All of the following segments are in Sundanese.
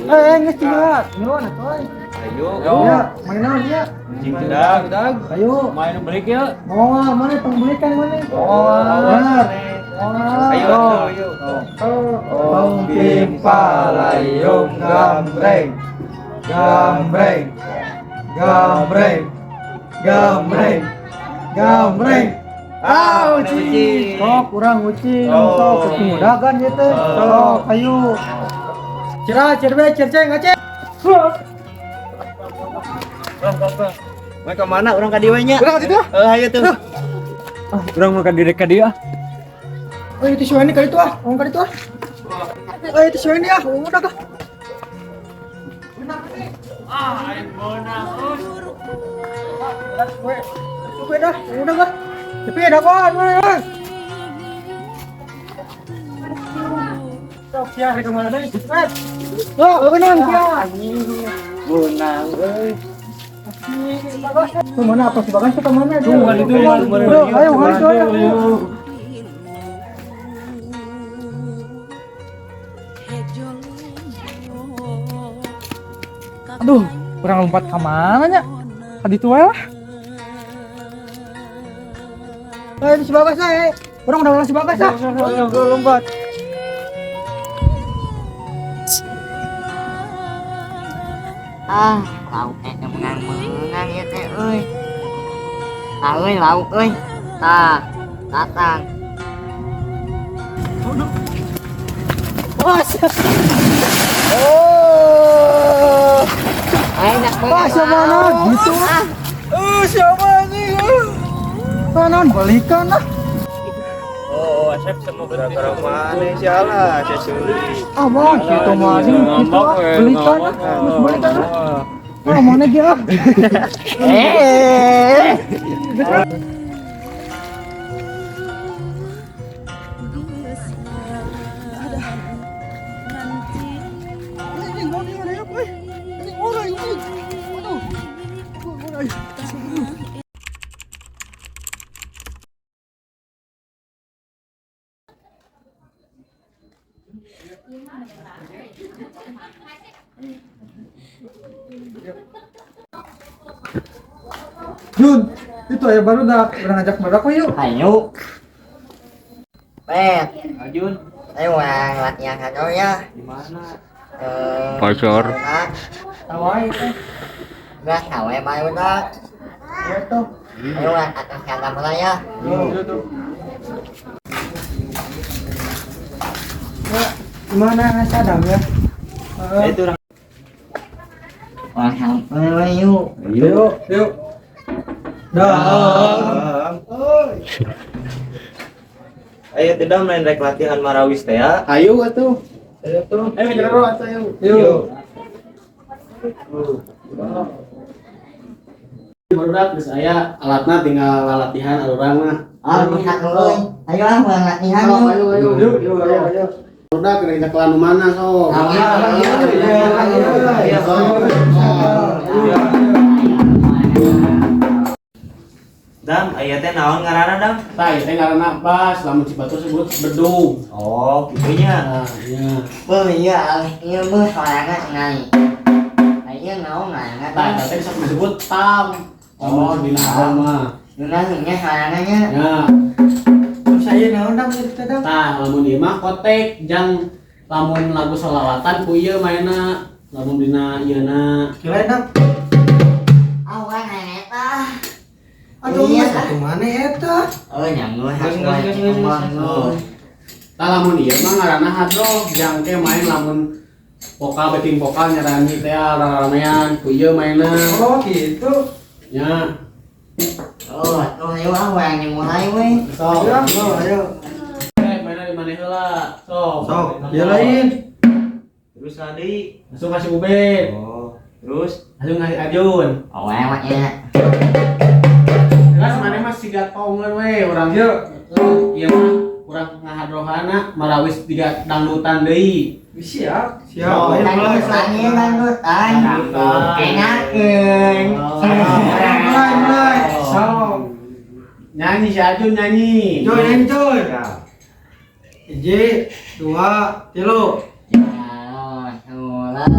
Eh, geus tinggal. Nyuwun atuh. Ayo. Ya, main naon ya? Cing dag. Ayo. Main balik ya. Mau mana pembelikan mana? Oh, Bener. Ayo, ayo. Tong pimpalayung gambreng. Gambreng. Gambreng. Gambreng. Gambreng. Ah, ucing. Sok kurang ucing. Sok ucing udagan ieu teh. Sok ayo. Cerah, cerbe, cerceng, aceh. Mau ke mana? Urang ka dieu nya. Urang ka ditu ah. Eh, ayo tuh. Ah, urang mau ka direk ka dieu ah. Oh, itu si Weni kali itu ah, ngomong kali itu ah. Oh, itu si Weni ah, ngomong udah ah. Ah, aing meunang. Gue dah, udah ah. Tapi ada kok, gue. Sok sia rek kemana deui? Cepet. Oh, menang sia. Meunang euy. Tuh mana apa si Bagas tuh kemana? Tuh, kan itu, Tuh, ayo, ayo, ayo. Aduh, kurang lompat ke mana nya? Tadi tuh lah. Eh, si Bagas eh. Kurang udah si Bagas ah. Lompat. Ah, lauk teh menang-menang ya teh euy. Tah euy lauk euy. Tah, datang. Wah, oh. Aing nak Wah, siapa mana gitu? Eh, siapa nih? Mana balikan lah. Oh, Asep semua gara-gara mana sialah, saya sulit. Ah, bang, situ mah gitu ah, belikan ah, terus balikan ah. Ah, mana dia ah? Eh. Jun, itu ya baru dah udah ngajak baru aku yuk. Ayo. Bet, Ajun, ayo urang latihan aja ya. di mana? Eh, Pasar. Tahu aja itu. Udah tahu ya baru dah. Ya tuh. Ayo urang atas kata mulai ya. Yuk, tuh. Ya, gimana sadam ya? Itu orang. Urang sampai we yuk. Yuk, yuk. Dah. Ayo tidak main rek latihan marawis teh ya. Ayo atuh. Ayo tuh. Ayo ngejar atuh ayo. Yuk. Barudak geus aya alatna tinggal latihan urang mah. Ah, bisa euy. Ayo ah urang latihan Ayo yuk. ayo ayo. Yuk, yuk, ayo, ayo. Barudak kena nyekelan nu mana sok. Ayo, Sok. Dam, aya teh naon ngaranna Dam? Tah, ieu teh ngaranna bas, lamun Cibatur sebut bedug. Oh, kitu nya. Nah, iya. Beuh ieu ieu beuh sorangan ngai. Ayo naon ngaranna. Tah, eta teh sok disebut tam. Oh, dina agama. Ngeunah nya sorangan nya. Ya. Terus saya naon dam itu dam. Tah, lamun ieu mah kotek jang lamun lagu solawatan ku ieu mainna. Lamun dina ieuna. Kirain dam. Ah, urang hayang eta. Aduh, Iya. mas, atuh mana eta? Oh, nyangguh Geus, geus, geus, geus, geus. Tah lamun ieu mah ngaranna hadroh, jang ke main lamun vokal backing vokal nyarani teh raramean ku ieu mainna. Oh, gitu. Nya. Oh, atuh ayo ah urang mulai we. Sok. Ya, oh, ayo. Eh, mainna di mana heula? Sok. Sok, ya lain. Terus tadi. Langsung kasih Ubed. Oh, terus Langsung ngasih Ajun. Oh, emak ya. Jelas mana mah siga tongeun we urang. Yuk. Ieu mah urang ngahadrohana marawis tiga dangdutan deui. Siap. Siap. Oh, Ayo mulai. Dangdutan ye dangdutan. Dangdutan. Enakeun. Mulai, mulai. Sok. Nyanyi si Ajun nyanyi. Joy, nyanyi, Joy. Ya. Hiji, dua, tilu. Ya Rasulullah.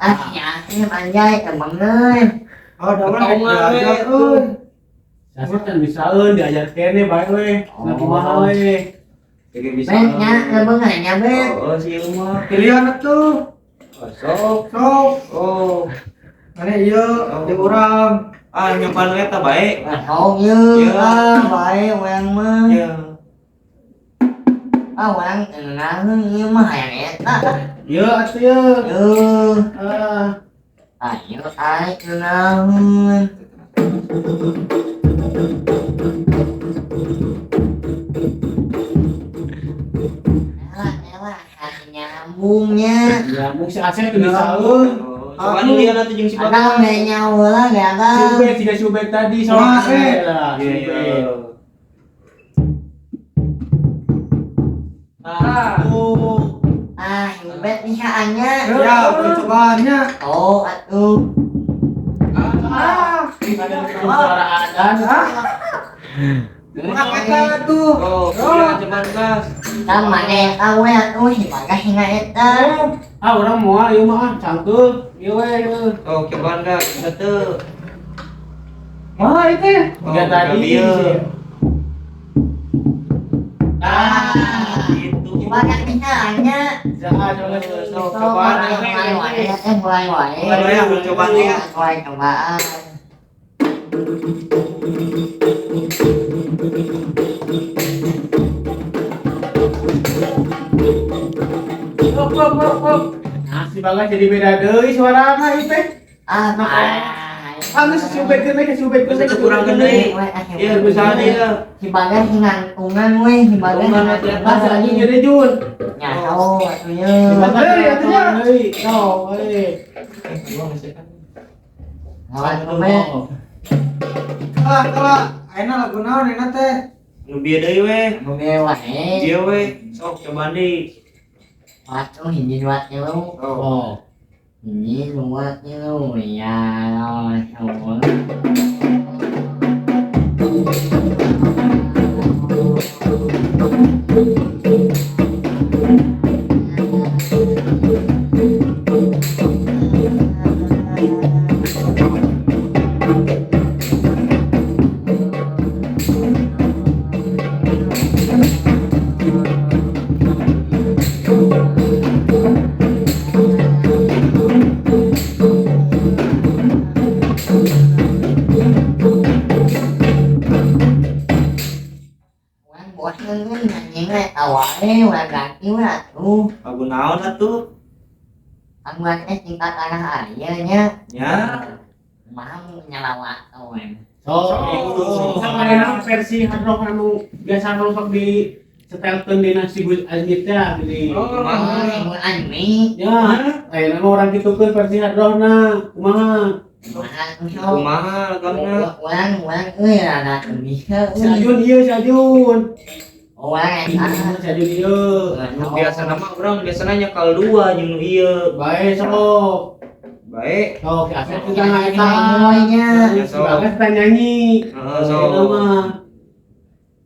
Ah, ya, ini anjay, emang euy. Oh, da urang Ketongan, diajar we. euy. Asep kan bisaeun diajar kene bae we. Nah kumaha we. Jadi bisa. Bet nya, leubeung nya bet. Oh, si mah. Pilihan atuh. Oh, sok. Sok. Oh. Mana ieu jeung urang. Ah, nyoban eta bae. Sok ieu, Iya. ah, bae urang mah. Ya. Ah, urang ngeunaheun ieu mah hayang eta. Ieu atuh ieu. Eueuh. Ah, Ayo aing ngeunaheun. Elah, elah, hati nyambungnya. ya mung si Asep teu bisaeun. Oh, coba lihat atuh jeung si Akang Bagas. beh nyawa ge Si akang. Ubed, siga si Ubed tadi sok. Kumaha, eh? Lah, si Iya, Ubed. iya. Ah, tuh. Ah, Ubed misaannya. Ya, cobaannya. Oh, atuh. Ah, Ada suara adan. ah. Urang eta atuh. Oh, iya cuman gas. Kan mana eta we atuh si Bagas hingga eta. Ah, urang moal ieu mah ah, cangkeul. Ieu we ieu. Oh, cobaan gas. Bisa teu. Mah itu. Oh, Tiga tadi. bieu. Ah, Gitu. Si Bagas misaannya. jangan coba Sok, cobaan Mulai wae, eh mulai wae. Mulai wae, cobaan ya. Mulai cobaan. Op op op op. Nah, si Bagas jadi beda deui suarana ieu teh. Ah, Nah, ah. Ah, geus si Ubed geus si Ubed geus Geus kurang gede. Iya, bisa dia. Si Bagas ngantungan we, si Bagas. Ngantungan atuh. Ah, si anjing jadi Jun. Nyaho atuh ye. Si Bagas Deui, atuh nya. deui. Sok, euy. Lawan kumaha? Kalah, kalah. Ayeuna lagu naon ayeuna teh? Nu bieu deui we. Nu bieu wae. Bieu we. Sok cobaan deui. Waktu hiji dua tilu. Oh. Oh. Hiji dua tilu ya Rasul. Urang bosen kan nyanyi we awae urang ganti we atuh. Lagu naon atuh? Angguan teh cinta tanah air nya. Ya. Kumaha nyalawak we. Sok, sama enak versi hard rock anu biasa anu sok di setelkeun dina si Gus Azmi teh gini. Oh. Oh, ibu anmi. Ya, ayeuna mah urang kitukeun versi hard rockna. Kumaha? Kumaha tuh sok. Kumaha laguna? Urang urang euy rada teu bisa Si euy. Ajun ieu si Ajun. Urang eta. Si Ajun ieu. Nu biasa nama urang biasana nyekal dua jeung nu ieu. Bae sok. Bae. Sok si Asep juga ngaeta. Nya. Ya, Si sok. Bagas teh nyanyi. Heeh, sok. Ayeuna mah.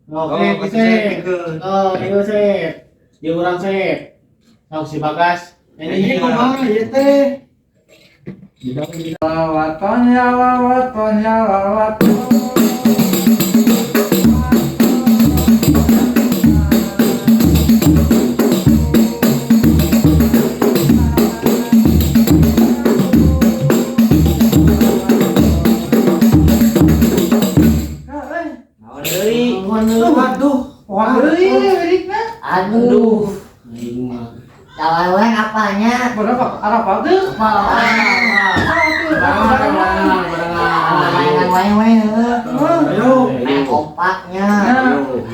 Oke, Oh, bisa. kasih pikeun. Oh, ieu Sep. Ieu urang Sep. Sok si Bagas Ini nyanyi. kumaha ieu teh? Waton ya waton ya waton. Naon deui? Aduh, wah deui lirikna. Aduh. Aing mah. Cawa urang apanya? Berapa arah apa tuh? Barengan, barengan. Mainan wae we heuh. Ayo. Main kompaknya.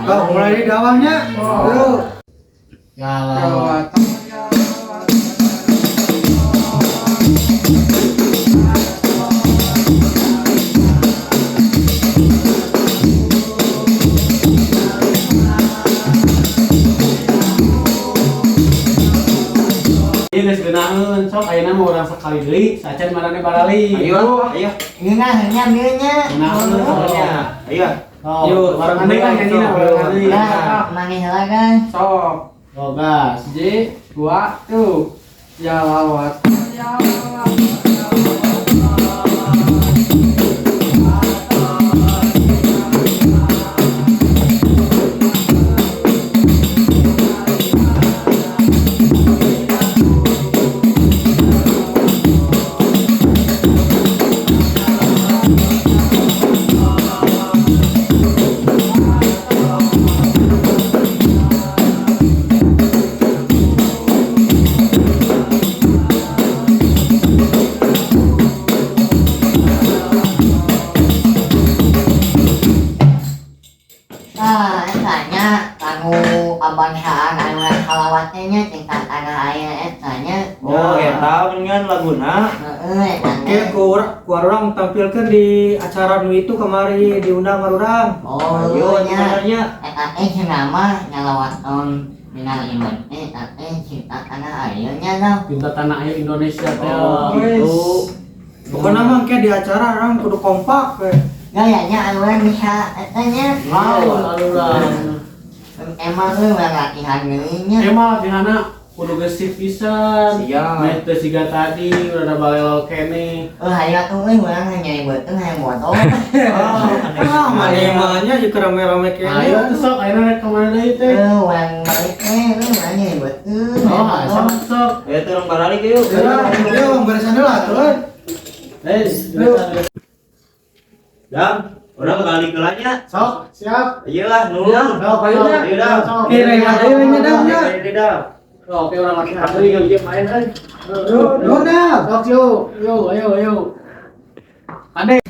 Oh, mulai di dawahnya. Ayo. Ya Allah. Waton ya waton. ieu geus geunaheun. Sok ayeuna mah urang sakali deui, sacan marane barali. Ayo, ayo. Ngeunah nya mieu nya. Geunaheun. Ya, ayo. Oh, Yuk, barengan deui kan nyanyina barengan deui. Nah, maneh heula kan. Sok. Oh, gas. J, dua, tuh. Ya lawat. Ya lawat. Ah, eta nya lagu Abang Haan anu salawat teh nya cinta tanah air eta nya. Oh, eta mendingan laguna. Heeh, eta Oke, teh. ku urang tampilkan di acara nu itu kemari diundang urang. Oh, Ayo, nya. sebenarnya. Eta teh cenah mah nyalawaton dina iman teh eta teh cinta tanah air nya tah. Cinta tanah air Indonesia teh. Oh, gitu. Pokoknya mah kayak di acara orang kudu kompak we. Gayanya anu urang bisa eta nya. Mau aluran. Emang euy urang latihan deui nya. Emang latihanna kudu gesit pisan. Siap. Meh teu siga tadi rada balelo keneh. Oh, hayu atuh euy urang nyari beuteung hayang motor. Ah, maneh mah nya jeung rame-rame kene. Ayo tuh sok ayeuna rek ka mana deui teh? Eh, urang balik teh euy urang nyari beuteung. Oh, hayang sok motor. sok. Ayo turun baralik yuk. Ya, yuk beresan heula atuh. euy. Eh, Dam, urang balik heula nya. Sok, siap. Iyalah, nuhun. Sok, ayo nya. Ayo, Dam. Sok. Oke, rehat deui nya Dam nya. Ayo, Dam. Oke, urang latihan deui yuk main euy. Nuhun Dam. Sok yuk, yuk, ayo, ayo. Ade.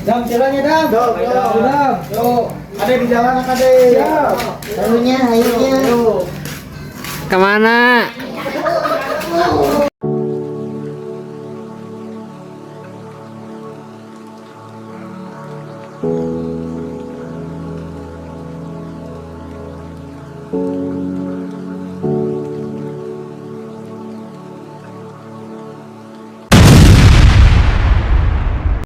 Dam jalannya Dam. Dam, Dam. Dam. Yuk, Ade di jalan Ade. Siap. Hayu nya, hayu nya. Yuk. Kemana? Oh.